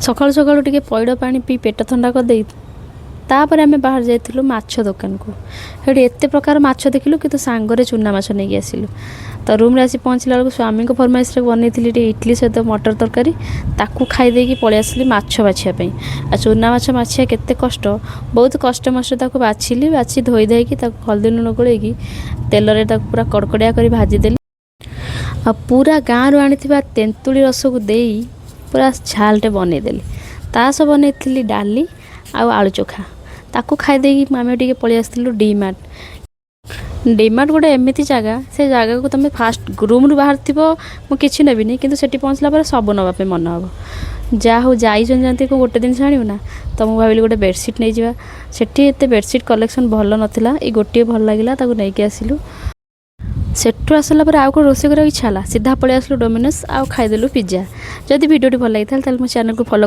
ସକାଳୁ ସକାଳୁ ଟିକେ ପଇଡ଼ ପାଣି ପିଇ ପେଟ ଥଣ୍ଡା କରିଦେଇ ତାପରେ ଆମେ ବାହାରି ଯାଇଥିଲୁ ମାଛ ଦୋକାନକୁ। ସେଠି ଏତେ ପ୍ରକାର ମାଛ ଦେଖିଲୁ, କିନ୍ତୁ ସାଙ୍ଗରେ ଚୁନା ମାଛ ନେଇକି ଆସିଲୁ। ତ ରୁମ୍ରେ ଆସି ପହଞ୍ଚିଲା ବେଳକୁ ସ୍ୱାମୀଙ୍କ ଫରମାଇଶରେ ବନେଇଥିଲି ଟିକେ ଇଟଲି ସହିତ ମଟର ତରକାରୀ। ତାକୁ ଖାଇ ଦେଇକି ପଳେଇ ଆସିଲି ମାଛ ବାଛିବା ପାଇଁ। ଆଉ ଚୁନା ମାଛ ବାଛିବା କେତେ କଷ୍ଟ! ବହୁତ କଷ୍ଟ ମଷ୍ଟେ ତାକୁ ବାଛିଲି। ବାଛି ଧୋଇ ଧାଇକି ତାକୁ ହଳଦୀ ଲୁଣ ଗୋଳେଇକି ତେଲରେ ତାକୁ ପୁରା କଡ଼କଡ଼ିଆ କରି ଭାଜିଦେଲି। ଆଉ ପୁରା ଗାଁରୁ ଆଣିଥିବା ତେନ୍ତୁଳି ରସକୁ ଦେଇ ପୁରା ଝାଲଟେ ବନେଇଦେଲି। ତା ସହ ବନେଇଥିଲି ଡାଲି ଆଉ ଆଳୁ ଚୋଖା। ତାକୁ ଖାଇଦେଇକି ଆମେ ଟିକେ ପଳେଇ ଆସିଥିଲୁ ଡି ମାର୍ଟ। ଡିମାର୍ଟ ଗୋଟେ ଏମିତି ଜାଗା, ସେ ଜାଗାକୁ ତୁମେ ଫାଷ୍ଟ ରୁମ୍ରୁ ବାହାରିଥିବ, ମୁଁ କିଛି ନେବିନି, କିନ୍ତୁ ସେଠି ପହଞ୍ଚିଲା ପରେ ସବୁ ନେବା ପାଇଁ ମନ ହେବ। ଯାହା ହଉ, ଯାଇଛନ୍ତି ଯେମିତି କେଉଁ ଗୋଟେ ଜିନିଷ ଆଣିବୁ ନା। ତ ମୁଁ ଭାବିଲି ଗୋଟେ ବେଡ଼ସିଟ୍ ନେଇଯିବା। ସେଠି ଏତେ ବେଡ଼ସିଟ୍ କଲେକ୍ସନ୍ ଭଲ ନଥିଲା। ଏଇ ଗୋଟିଏ ଭଲ ଲାଗିଲା, ତାକୁ ନେଇକି ଆସିଲୁ। ସେଠୁ ଆସିଲା ପରେ ଆଉ କ'ଣ ରୋଷେଇ କରିବାକୁ ଇଚ୍ଛା ହେଲା? ସିଧା ପଳେଇ ଆସିଲୁ ଡୋମିନୋସ୍ ଆଉ ଖାଇଦେଲୁ ପିଜା। ଯଦି ଭିଡ଼ିଓଟି ଭଲ ଲାଗିଥାଏ, ତାହେଲେ ମୋ ଚ୍ୟାନେଲକୁ ଫଲୋ